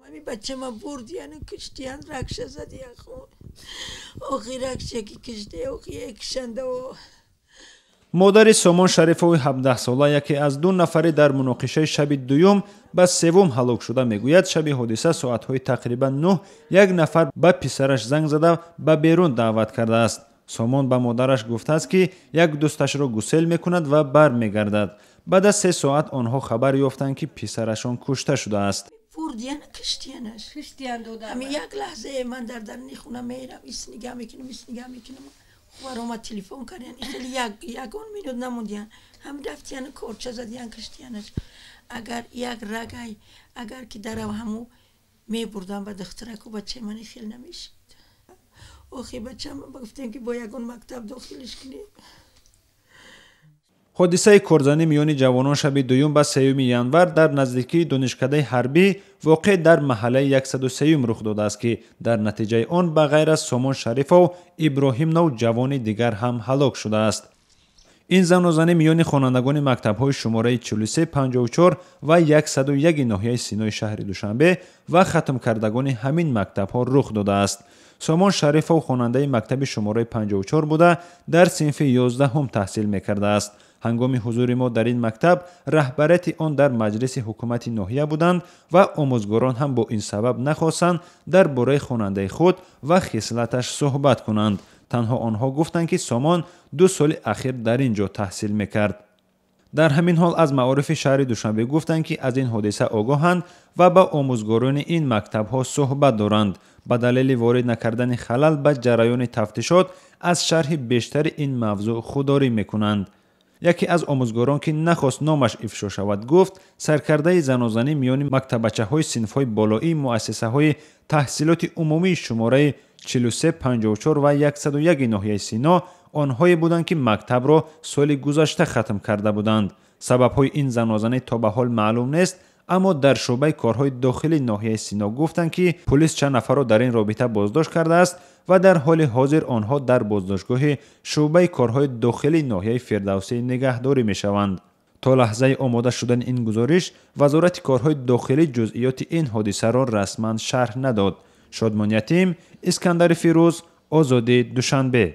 Ҳамин бачама бурдияну киштиян, ракша задиян хун. Охи ракша ки киште, охи кишанда. Модари Сомон Шарифови 17сола, яке аз ду нафаре дар муноқишаи шаби дуюм ба севум ҳалок шуда, мегӯяд, шаби ҳодиса соатҳои тақрибан 9 як нафар ба писараш занг зада, ба берун даъват кардааст. Сомон ба модараш гуфтааст, ки як дӯсташро гусел мекунад ва бармегардад. Баъд аз 3 соат онҳо хабар ёфтанд, ки писарашон кушта шудааст. Бурдияна, киштиянаш. Ҳамин як лаҳзае ман дар даруни хона мерам, ис нигаҳ мекунам, ис нигаҳ мекунам, ховар омад, телефон кардян. Хеле ягон минут намондиян, ҳам рафтияну корча задиян, киштиянаш. Агар як рагай, агар ки дарав ҳаму мебурдам ба духтараку, бачаи мани хел намешид. Охи бачам гуфтем, ки бо ягон мактаб дохилиш кунем. Ҳодисаи корзанӣ миёни ҷавонон шаби дуюм ба сеюми январ дар наздикии донишкадаи ҳарбӣ, воқеъ дар маҳаллаи 103-юм, рух додааст, ки дар натиҷаи он ба ғайр аз Сомон Шарифов, Иброҳим нав ҷавони дигар ҳам ҳалок шудааст. Ин занозанӣ миёни хонандагони мактабҳои шумораи 43, 54 ва 101 ноҳияи Синои шаҳри Душанбе ва хатмкардагони ҳамин мактабҳо рух додааст. Сомон Шарифов хонандаи мактаби шумораи 54 буда, дар синфи 11-ум таҳсил мекардааст. Ҳангоми ҳузури мо дар ин мактаб раҳбарияти он дар маҷлиси ҳукумати ноҳия буданд ва омӯзгорон ҳам бо ин сабаб нахостанд дар бораи хонандаи худ ва хислаташ суҳбат кунанд. Танҳо онҳо гуфтанд, ки Сомон 2 соли ахир дар ин ҷо таҳсил мекард. Дар ҳамин ҳол аз маорифи шаҳри Душанбе гуфтанд, ки аз ин ҳодиса огоҳанд ва ба омӯзгорони ин мактабҳо суҳбат доранд. Ба далели ворид накардани халал ба ҷараёни тафтишот аз шарҳи бештари ин мавзӯъ худдорӣ мекунанд. Яке аз омӯзгорон, ки нахост номаш ифшо шавад, гуфт, саркардаи занозанӣ миёни мактабачаҳои синфҳои болоии муассисаҳои таҳсилоти умумии шумораи 43, 54 ва 101 ноҳияи Сино онҳое буданд, ки мактабро соли гузашта хатм карда буданд. Сабабҳои ин занозанӣ то ба ҳол маълум нест, аммо дар шӯъбаи корҳои дохилии ноҳияи Сино гуфтанд, ки пулис чанд нафарро дар ин робита боздошт кардааст ва дар ҳоли ҳозир онҳо дар боздоштгоҳи шӯъбаи корҳои дохилии ноҳияи Фирдавсӣ нигаҳдорӣ мешаванд. То лаҳзаи омода шудани ин гузориш Вазорати корҳои дохилӣ ҷузъиёти ин ҳодисаро расман шарҳ надод. Шодмон Ятим, Искандари Фирӯз, Озодӣ, Душанбе.